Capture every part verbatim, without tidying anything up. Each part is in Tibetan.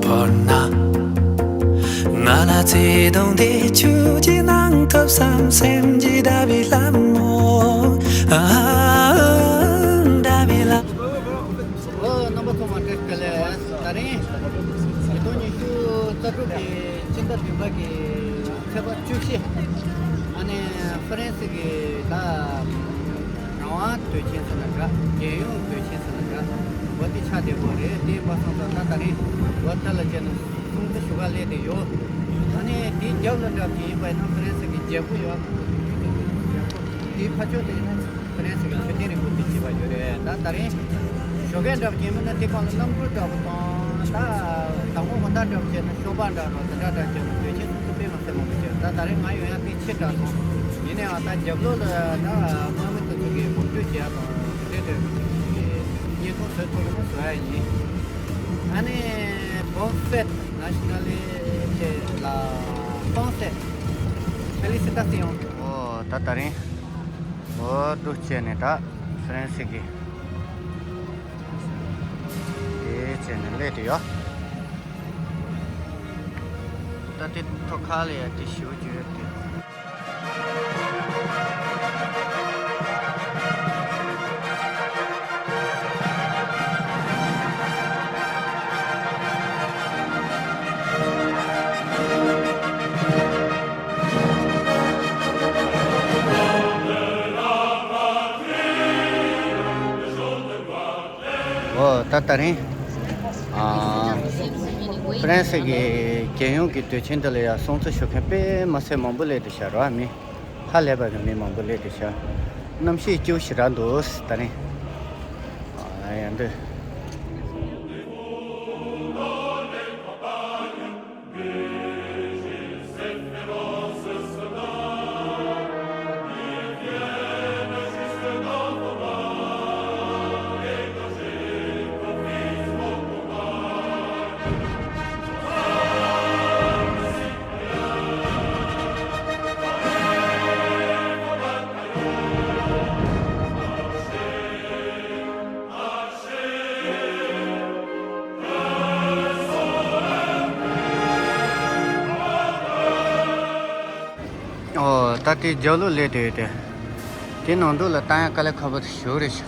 ཕོར་ན། ང་ལ་བརྩེ་དུང་དེ་ཁྱོད་ཀྱིས་གནང་ཐུབ་བསམ། སེམས་ཀྱི་ཟླ་བའི་ལྷ་མོ། ཨ། ཟླ་བའི་ལྷ། ཨོ། རྣམ་པ་ཚང་མ་བཀྲ་ཤིས་བདེ་ལེགས། ད་རིང་ཉིས་སྟོང་ཉི་ཤུ་རྩ་དྲུག་གི་ཕྱི་ཟླ་བདུན་པ་གི་ཚེས་པ་བཅུ་བཞི། ཨ་ནི་ཧྥ་རན་སི་གི་ད་རང་དབང་དུས་ཆེན་ཟེར་ན་འདྲ། རྒྱལ་ཡོངས་དུས་ཆེན་ཟེར་ན་འདྲ། འོ་དེ་ཆགས་བསྡད་ཡོད་རེད། དེ་ཡིན་པ་སོང་ཙང་ད་ད་རིང་འོ་ད་ལ་བྱས་ན་སྲུང་བརྩི་ཞུ་ག་སླེབས་བསྡད་ཡོད། ཨ་ནི་དེའི་རྒྱབ་ལ་འདྲ་བྱས་ཡིན་པ་ཡིན་ན་ཧྥ་རན་སི་གི་རྒྱལ་པོ་ཡོད། རྒྱལ་པོ་དེའི་ཕ་ཕྱོགས་དེ་ཡིན་ན་ཧྥ་རན་སི་གི་མཆོད་རྟེན་རིན་པོ་ཆེ་ཅིག་ཡོད་རེད། ད་ད་རིང་ཞོགས་ཀས་འདྲ་བྱས་མིན་ན་དེ་སྒང་ལ་གནམ་གྲུ་འདྲ་པོ་དང་། ད་དང་པོ་ཧོན་ད་འདྲ་བྱས་ན་ཤོ་པ་འདྲ་རོ་དེ་འདྲ་འདྲ་བྱས་ན་དུས་ཆེན་སྲུང་བརྩི་དཔེ་མ་སྲིད་མང་པོ་བྱས། ད་ད་རིང་ང་ཡོང་ཡ་དེ་ཕྱི་དྲགས་སོང་། ཡིན་ནའང་ད་རྒྱབ་ལོགས་ལ་ད་དམག་མི་དེ་ཚོ་གིས་གོམ་བགྲོད་བྱེད་ཡ་དང་དེ་འདྲ་དེ་བྱེད་ཀྱི་བརྙན་ཐུང་བཟོ་ཐུབ་ན་བཟོ་ཡ་ཡིན། ཨ་ནི་Bonne fête nationale de la France. Félicitations. ཨོ། ད་ད་རིང་ཨོ་འདུག་བྱས་ནས་ད་ཧྥ་རན་སི་གི་དེ་བྱས་ནས་སླེབས་དུས་ཡོད། ད་དེ་ཐོག་ཁ་ལ་ཡ་དེ་ཞུ་རྒྱུ་ཡོད་དེ། ཨོ། ད་ད་རིང་ཨ་ཧྥ་རན་སི་གི་རྒྱལ་ཡོངས་ཀྱི་དུས་ཆེན་འདི་ལ་ཡང་སྲུང་བརྩི་ཞུ་མཁན་དཔེ་མ་སྲིད་མང་པོ་སླེབས་འདུག་ཤག་རོ། མི་ཧ་ལས་པ་གི་མི་མང་པོ་སླེབས་འདུག་ཤག། གནམ་གཤིས་སྐྱིད་པོ་ཞེ་དྲག་འདུག་ད་རིང་། ཨ་ཡང་འདི། ཨོ། ད་དེ་རྒྱབ་ལོགས་སླེབས་དུས་དེ། དེ་ནང་དུ་ལ་བཏང་ཡ་དཀའ་ལས་ཁག་པོ་ཞིག་རེད་ཤག།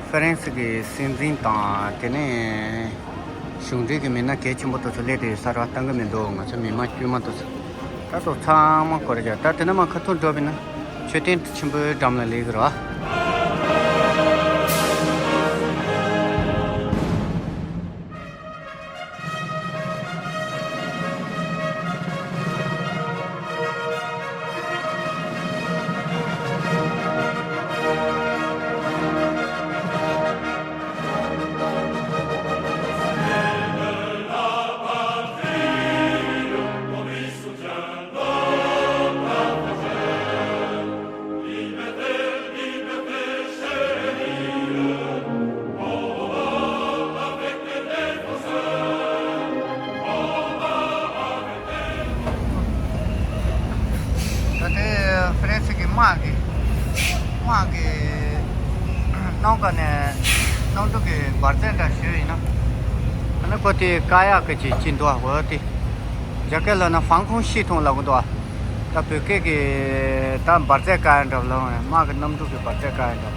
ཧྥ་རན་སི་གི་སྲིད་འཛིན་དང་དེ་ནས་གཞུང་འབྲེལ་གྱི་མི་སྣ་གལ་ཆེན་པོ་དེ་ཚོ་སླེབས་དུས་གསར་པ་བཏང་གི་མི་འདུག། ང་ཚོ་མི་མང་དཀྱུས་མ་དེ་ཚོ། ད་ཚོ་ཚང་མ་སྐོར་རྒྱག། ད་དེ་ན་མ་ཁ་ཐུག་འགྲོ་བས་ན་མཆོད་རྟེན་ཆེན་པོའི་འགྲམ་ལ་སླེབས་ཀྱི་རེད་བ། ད་ལྟའི་ཧྥ་རན་སི་གི་དམག་གི་དམག་གི་གནམ་ཁ་ནས་གནམ་གྲུ་གི་འབར་རྫས་འདྲ་ཞུས་ཡིན་ན། ཨ་ནི་ཁོ་དེ་བཀག་ཡག་གི་ཅིག་ཅིག་འདུག་ཨ། འོ་དེ་རྒྱ་སྐད་ལ་ན་防空系统ལབ་ཀྱི་འདུག་ཨ། ད་བོད་སྐད་ཀྱི་ད་འབར་རྫས་བཀག་ཡ་འདྲ་ལབ། དམག་གི་གནམ་གྲུ་གི་འབར་རྫས་བཀག་ཡ་འདྲ།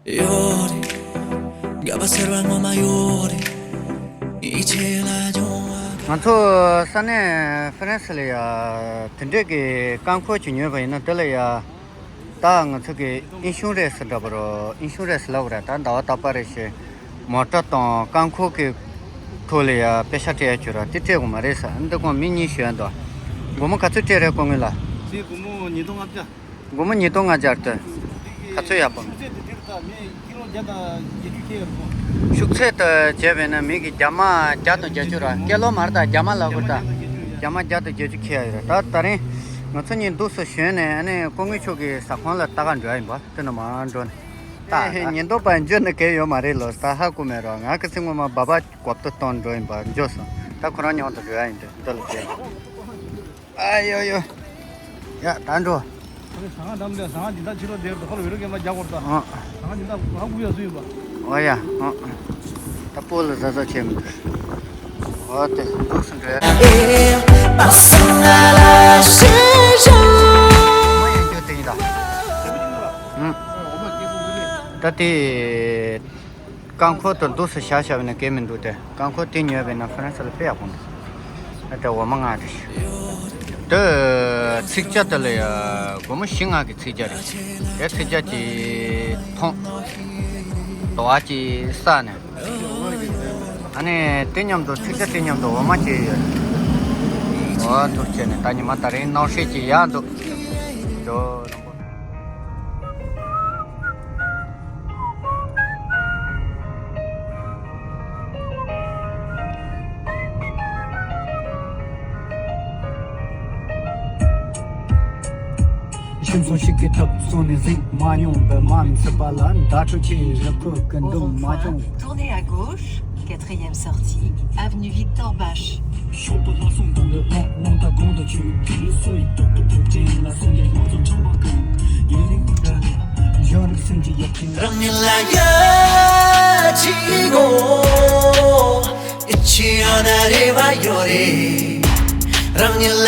ཡོད་རེད། དགའ་བ་ཟེར་བ་ངོ་མ་ཡོད་རེད། ཡིད་ཆེས་ལ་སྦྱོང་བ། ང་ཚོ་ས་གནས་ཧྥ་རན་སི་ལ་ཡ་དེ་འདྲས་ཀྱི་རྐང་འཁོར་ཅིག་ཉོས་པ་ཡིན་ན། དེ་ལ་ཡ་ད་ང་ཚོ་གི་ཨིན་ཤུ་རན་སི་འདྲ་པོ་རོ། ཨིན་ཤུ་རན་སི་ལབ་དགོས་རེད། ད་ཟླ་བ་རྟག་པ་རེ་བཞིན་མོ་ཊ་དང་རྐང་འཁོར་གྱི་ཐོག་ལ་ཡ་པེ་ཤ་སྤྲད་ཡ་བྱོས་ར། དེ་སྤྲད་དགོས་མ་རེད་ཟེར། འདི་ཀོང་མི་གཉིས་ཞོན་དོ། སྒོར་མོ་ག་ཚོད་སྤྲད་རེད་ཀོང་ངོས་ལ། དེ་སྒོར་མོ་ཉིས་སྟོང་ལྔ་བརྒྱ། སྒོར་མོ་ཉིས་སྟོང་ལྔ་བརྒྱ་རེད་དེ། ག་ཚོད་ཡག་པོ། ཤུགས་ཚད་དུ་བྱས་པས་ན་མི་གི་རྒྱ་མ་བརྒྱ་དང་བརྒྱད་ཅུ་ར། ཀེ་ལོ་མ་རེད་ད། རྒྱ་མ་ལབ་དགོས་ད། རྒྱ་མ་བརྒྱ་དང་བརྒྱད་ཅུ་ཁེལ་ཡ་ཡོད་ར། ད་ད་རིང་ང་ཚོ་གཉིས་འདུག་སེ་ཞོན་ནས། ཨ་ནི་ཀོང་ངོས་མཆོག་གི་ཟ་ཁང་ལ་ལྟ་ག་འགྲོ་ཡ་ཡིན་པ། དེ་ནས་མར་འགྲོ་ནས་ད་ཉེན་རྟོག་པ་འཇུས་ན་གལ་ཡོད་མ་རེད་ལོ། ད་ཧ་གོ་མེད་རོ། ང་གི་ཚེ་སྔོན་མ་སྦག་སྦག་གོབ་ཏོ་གཏོང་འགྲོ་ཡིན་པ་འཇོག་སོང་། ད་ཁོ་རང་མཉམ་དུ་འགྲོ་ཡ་ཡིན་དེ། འདི་ལ་བྱས། ཨ་ཡོ་ཡོ། ཡ་ད་འགྲོ། ཨ་ནི་ཟ་ཁང་འགྲམ་དེ་ཟ་ཁང་འདི་དག་ཕྱི་ལོགས་དེར་དོ་ཁ་ལ་འོད་རུ་གན་མ་རྒྱག་གོ་ད། ཨ། ཟ་ཁང་འདི་དག་ང་སྒུག་ཡ་སུ་ཡིན་པ། ཨོ་ཡ། ཨ། ད་སྤོ་ལ་ཟ་ཟ་བྱས་མི་འདུག་ཨོ་དེ་འདུག་སེ་འགྲོ་ཡ། ཨ། ད་དེ། རྐང་འཁོར་དུ་འདུག་སེ་བཞག་བཞག་པ་ཡིན་ན་གལ་མི་འདུག་སྟེ། རྐང་འཁོར་དེ་ཉོས་པ་ཡིན་ན་ཧྥ་རན་སི་ལ་དཔེ་ཡག་པོ་འདུག་ཨ་ད་འོ་མ་མངགས་རེད། དེ་ཚིག་ཇ་དེ་ལ་ཡ་སྒོར་མོ་བཞི་ལྔ་གི་ཚིག་ཇ་རེད། དེ་ཚིག་ཇ་གྱི་ཐོང་དོ་བ་གྱི་ས་ནས། ཨ་ནི་དེ་མཉམ་དུ་ཚིག་ཇ་དེ་མཉམ་དུ་འོ་མ་གྱི་ཡོད། འོ་ཐུག་བྱས་ནས་ད་ཉི་མ་ད་རིང་གནམ་གཤིས་ཀྱི་ཡག་འདུག་འགྲོ། ཁྱིམ་ཚང་ཞིག་གི་ཐབ་ཚང་ནས་གཟིགས་མ་མྱོང་བའི་མ་ཚད་པ་ལ་བརྡ་སྤྲོད་ཆེད་རི་ཁུལ་གྱི་འདུམ་མ་བྱུང་། Au rond-point, tournez à gauche, quatrième sortie, avenue Victor Bache. རང་ཉིད་ལ་ཡ་ཅི་དགོས། ཨི་ཆི་ཡོད་ན་རེ་བ་ཡོད་རེད། རང་ཉིད་ལ།